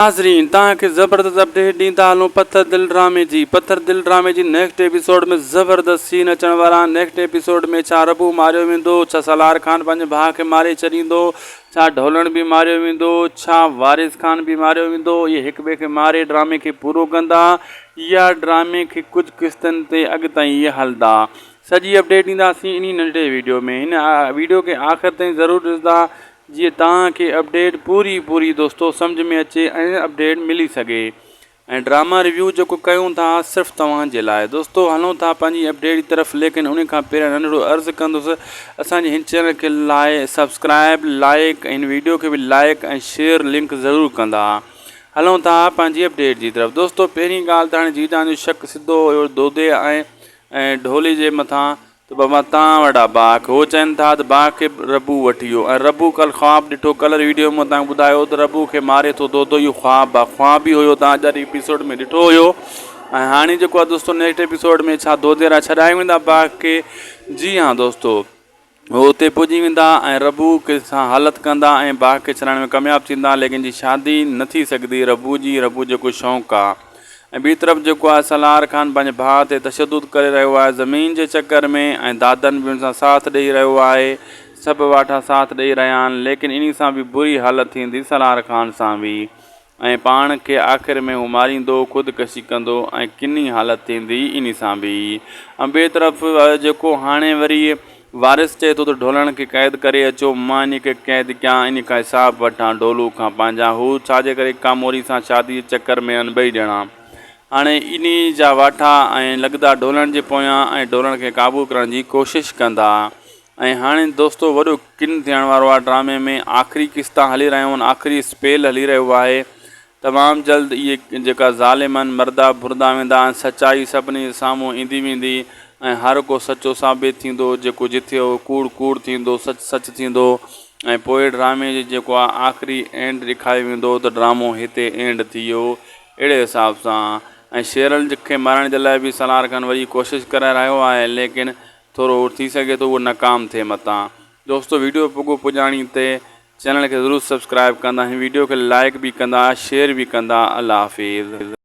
ناظرين توهان کي زبردست اپڊيٽ ڏيندا هلون پٿر دل ڊرامي جي پٿر دل ڊرامي جي نيڪسٽ ايپيسوڊ ۾ زبردست سين اچڻ وارا آهن نيڪسٽ ايپيسوڊ ۾ ڇا ربو ماريو ويندو ڇا سالار خان پنهنجي ڀاء کي ماري ڇڏيندو ڇا ڍولڻ به ماريو ويندو ڇا وارث خان به ماريو ويندو اهي هڪ ٻئي کي ماري ڊرامي کي پورو ڪندا يا ڊرامي کي ڪجهه قسطن تي اڳ تائين ئي هلندا سڄي اپڊيٽ ڏينداسين انهي ننڍڙي ويڊيو ۾ هن ويڊيو کي آخر تائين ضرور ڏسندا جيئن توهان کي اپڊيٽ پوري پوري دوستو سمجهه ۾ اچي ۽ اپڊيٽ ملي سگهي ۽ ڊراما ريويو جيڪو ڪيون ٿا صرف توهان جي لاء دوستو هلون ٿا پنهنجي اپڊيٽ جي طرف ليڪن ان کان پهريان ننڍڙو عرض ڪندس اسان جي هن چينل کي لاء سبسڪرائب لائڪ ۽ هن ويڊيو کي به لائڪ ۽ شيئر لنڪ ضرور ڪندا هلون ٿا پنهنجي اپڊيٽ جي طرف دوستو پهرين ڳالهه ته هاڻي جيجان جو شڪ سڌو هيو دودي ۽ ڍولي جي مٿان ته بابا تان وڏا باک هو چون ٿا ته باک کي ربو وٺي ويو ۽ ربو ڪل خواب ڏٺو ڪلر ويڊيو ۾ تان ٻڌايو ته ربو کي ماري ٿو دودو اهو خواب آ خواب ئي هيو تان اڄ ايپيسوڊ ۾ ڏٺو هيو ۽ هاڻي جيڪو آ دوستو نيڪسٽ ايپيسوڊ ۾ ڇا دودي را ڇڏائي ويندا باک کي جي ها دوستو هو اتي پڄي ويندا ۽ ربو کي سان حالت ڪندا ۽ باک کي ڇڏائڻ ۾ ڪامياب ٿيندا ليڪن جي شادي نه ٿي سگهندي ربو جي ربو جيڪو شوق آ ۽ ٻي طرف جيڪو آهي سالار خان پنهنجي ڀاء تي تشدد ڪري رهيو آهي زمين جي چڪر ۾ ۽ دادن به ان سان ساٿ ڏئي رهيو آهي سڀ واٺا ساٿ ڏئي رهيا آهن ليڪن انهي سان به بري حالت ٿيندي سالار خان سان به ۽ پاڻ کي آخر ۾ هو ماريندو خود ڪشي ڪندو ۽ ڪني حالت ٿيندي انهي سان به ۽ ٻي طرف جيڪو هاڻي وري وارث چئي ٿو ته ڍولڻ کي قيد ڪري اچو، مان انهي کي قيد ڪيان، انهي کان حساب وٺان، ڍولو کان پنهنجا. هو ڇا جي ڪري ڪاموري سان شادي جي چڪر ۾ آهن ٻئي ڄڻا. هاڻي انهي جا واٺا ۽ لڳندا ڍولڻ جي پويان ۽ ڍولڻ کي قابو ڪرڻ جي ڪوشش ڪندا. ۽ هاڻي دوستو وڏو ڪن ٿيڻ وارو آهي ڊرامي ۾ آخري قسطان هلي رهيون آهن آخري اسپيل هلي رهيو آهي. تمام جلد اهي جيڪا ظالم آهن مردا ڀرندا ويندا ۽ سچائي سڀني جي سامهون ايندي ويندي ۽ هر ڪو سچو ثابت ٿيندو جيڪو جٿي هو ڪوڙ ڪوڙ ٿيندو سچ سچ ٿيندو ۽ پوء ڊرامي جي جيڪو آهي آخري اينڊ ڏيکاريو ويندو ته ڊرامو هتي اينڊ ٿي ويو اهڙي حساب سان ۽ شيرل کي مارڻ جي لاء به سالار خان وڏي ڪوشش ڪري رهيو آهي ليڪن ٿورو ٿي سگهي ٿو اهو ناڪام ٿئي متان دوستو ويڊيو پڳو پڄاڻي تي چينل کي ضرور سبسڪرائب ڪندا ھن ويڊيو کي لائيڪ به ڪندا شيئر به ڪندا الله حافظ.